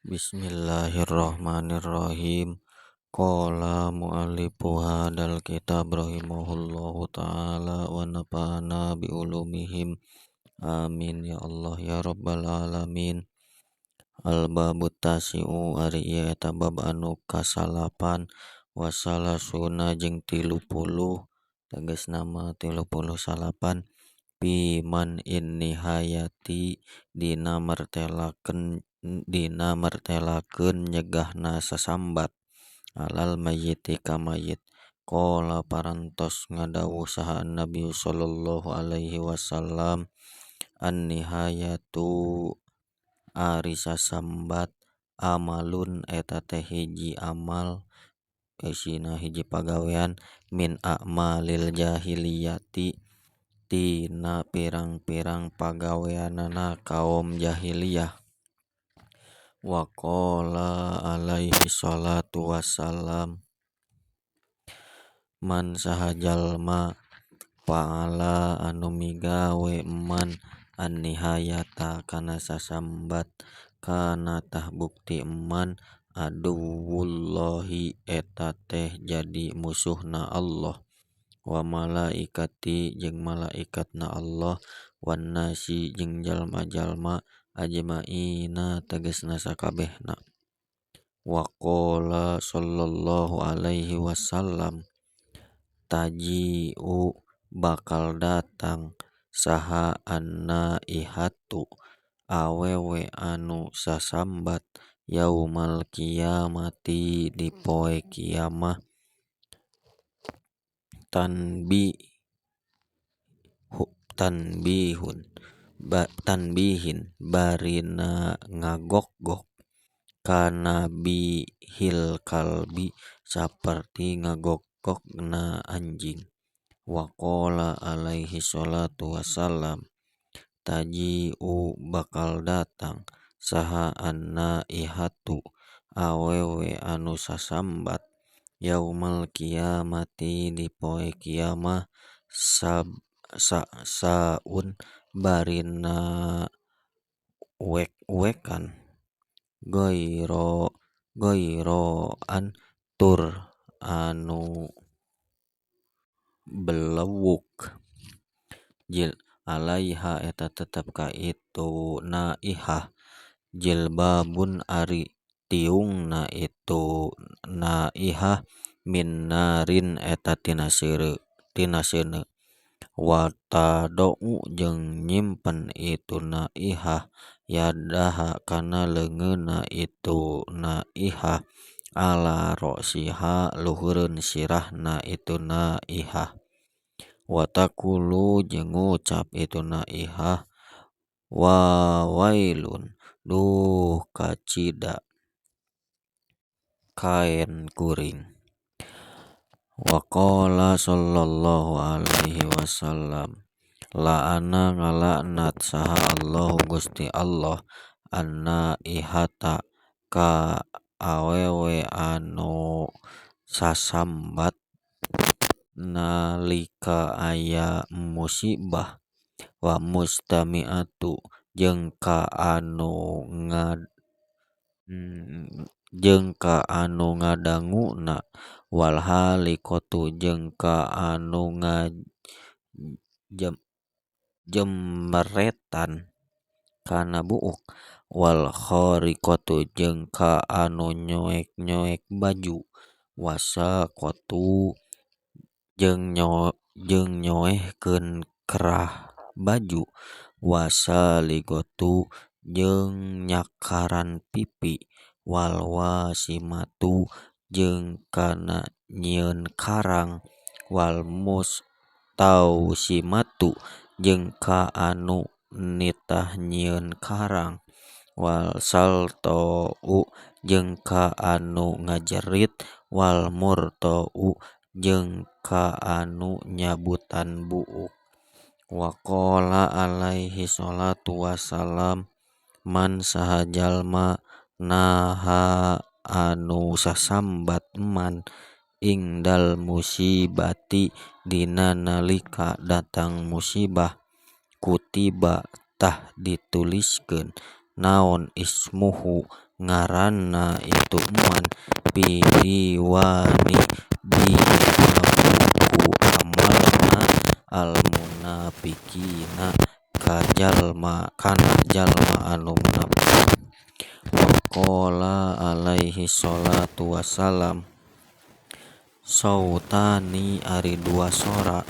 Bismillahirrahmanirrahim. Qala muallifu hadzal kitab rahimahullahu taala wa nafa'ana bi ulumihim. Amin ya Allah ya rabbal alamin. Al babu tasi'u ari ieu eta bab anu kasalapan wasalasuna jeung 30 tegasna mah 39 fi man innihayati dina mertelakeun nyegahna sasambat alal mayyiti ka mayit. Qala parantos ngadawuh saha Nabi sallallahu alaihi wasallam an-nihayatu ari sasambat amalun eta teh hiji amal eusina hiji pagawean min a'malil jahiliyati tina pirang-pirang pagaweanana kaum jahiliyah. Wa qala alaihi salatu wassalam man saha jalma fa'ala anu migawe man an-nihayata kana sasambat kana tah bukti man aduwwullahi eta teh jadi musuhna Allah wa malaikati jeung malaikatna Allah wan nasi jeung jalma-jalma ajmaina tegasna sakabehna. Wa qala sallallahu alaihi wasallam taji'u bakal datang saha annaihatu awewe anu sasambat yaumal kiamati di poe kiamah tanbihin barina ngagok-gok kanabihil kalbi saperti ngagok-gokna anjing. Wa qala alaihi salatu wassalam taji'u bakal datang saha annaihatu awewe anu sasambat yaumal kiamati di poe kiamah saun barina uek-uekan goiroan tur anu belewuk jil alaiha eta tetep ka itu naihah jilbabun ari tiungna itu naihah min narin eta tina seuneu wa tadau jeung nyimpen itu naihah yadaha kana leungeunna itu naihah ala ra'siha luhureun sirahna itu naihah wa taqulu jeung ngucap itu naihah wa wailun duh kacida kaen kuring. Wa qala sallallahu alaihi wasallam la'ana ngalaknat saha Allahu Gusti Allah annaihata ka awewe anu sasambat nalika aya musibah wa mustami'atu jeung ka anu ngadanguna wal haliqatu jeung ka anu ngajemretan kana buuk wal khariqatu jeung ka anu nyoek-nyoek baju wasaqatu jeung nyoehkeun kerah baju wasaligatu jeung nyakaran pipi wal wasimatu jeung kana nyieun karang wal mustausimatu jeung ka anu nitah nyieun karang wal saltau jeung ka anu ngajerit wal murtau jeung ka anu nyabutan buuk. Wa qala alaihi salatu wassalam man saha jalma naha anu sasambat man ingdal musibati dina nalika datang musibah kutiba tah dituliskeun naon ismuhu Ngaranna itu man fi diwani dina buku amalna al munafiqina ka jalma kana jalma anu munafik. Wa qala alaihi shalatu wassalam sautani ari dua sora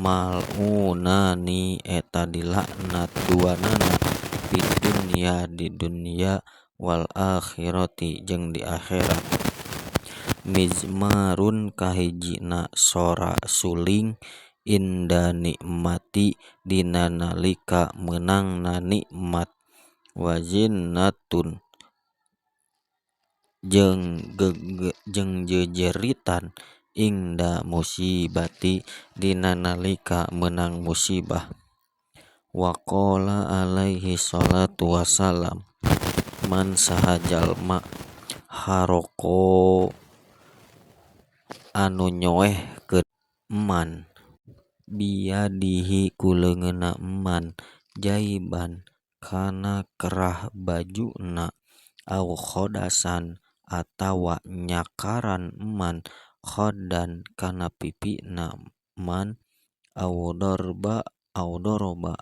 mal'unani eta dilaknat duanana fid dunya di dunya wal akhirati jeung di akhirat. Mizmarun kahijina sora suling inda nikmati dina nalika meunangna nikmat wa zinnatun jeung jejeritan ingda musibati dina nalika meunang musibah. Wa qala alaihi shalatu wassalam man saha jalma haroko anu nyoehkeun man biyadihi ku leungeunna man jaiban kana kerah bajuna au khodasan atawa nyakaran man khodan kana pipina man au doroba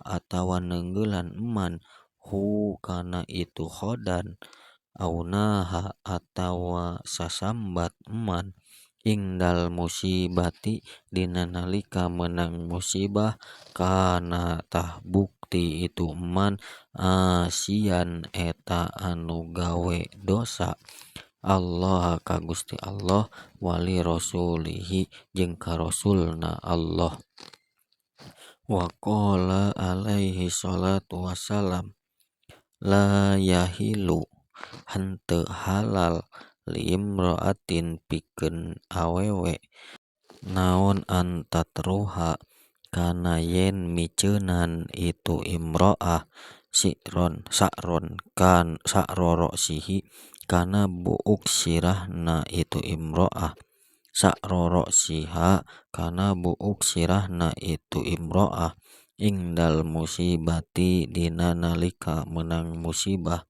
atawa neunggeulan man hu kana itu khodan au naha atawa sasambat man ingdal musibati dina nalika meunang musibah kana tah bukti itu man asian eta anu gawe dosa Allah ka Gusti Allah wali rasulihi jeung ka rasulna Allah. Wa qala alaihi shalatu wassalam la yahilu henteu halal liimra'atin pikeun awewe naon antatruha kana yen miceunan itu imra'ah siron sa'ron kan sa'rorosihi kana buuk sirahna itu imra'ah sa'rorosiha kana buuk sirahna itu imra'ah ingdal musibati dina nalika meunang musibah.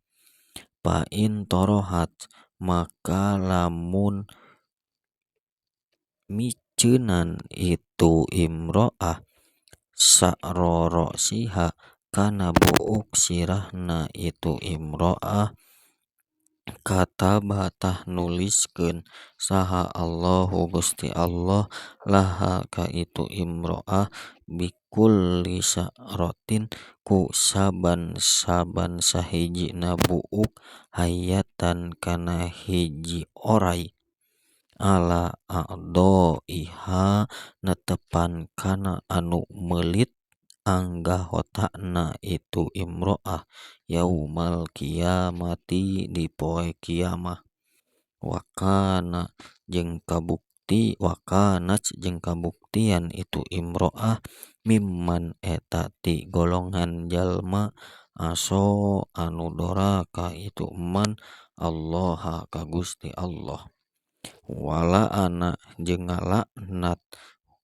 Fa in torohat maka lamun miceunan itu imra'ah sa'rorosiha kana buuk sirahna itu imra'ah kataba tah nuliskeun saha Allahu Gusti Allah laha ka itu imra'ah bikulli sa'ratin ku saban-saban sahijina buuk hayatan kana hiji oray ala a'dhoiha netepan kana anu meulit anggahotana itu imra'ah yaumal kiamati di poe kiamah. Wa kana jeung kabukti wa kanat jeung kabuktian itu imra'ah mimman eta ti golongan jalma aso anu doraka itu man Allah ka Gusti Allah. Wala ana jeung ngalaknat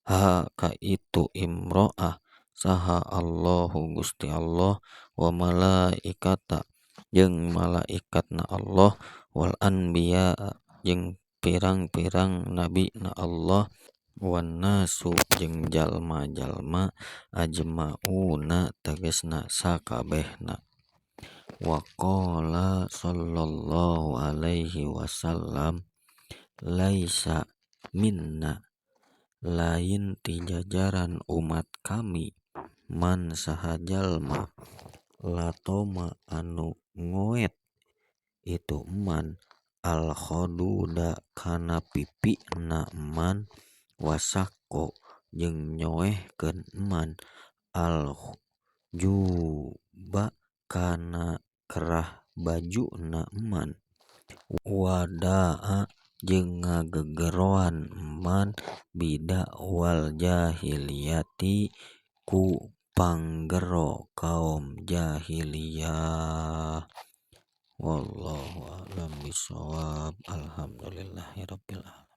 ha ka itu imra'ah saha Allahu Gusti Allah wa malaikata jeung malaikatna Allah wal anbiya jeung pirang-pirang nabi na Allah wan nasu jeung jalma-jalma ajmauna tegasna sakabehna. Wa qala sallallahu alaihi wasallam laisa minna lain ti jajaran umat kami man saha jalma latoma anu ngoet itu man al khududa kana pipina man wasakko jeung nyoehkeun man al juba kana kerah bajuna man wadaa jeung ngagegeroan man bidakwal jahiliyati ku panggero kaum jahiliyah. Wallahu a'lam bishawab. Alhamdulillahirabbil alamin.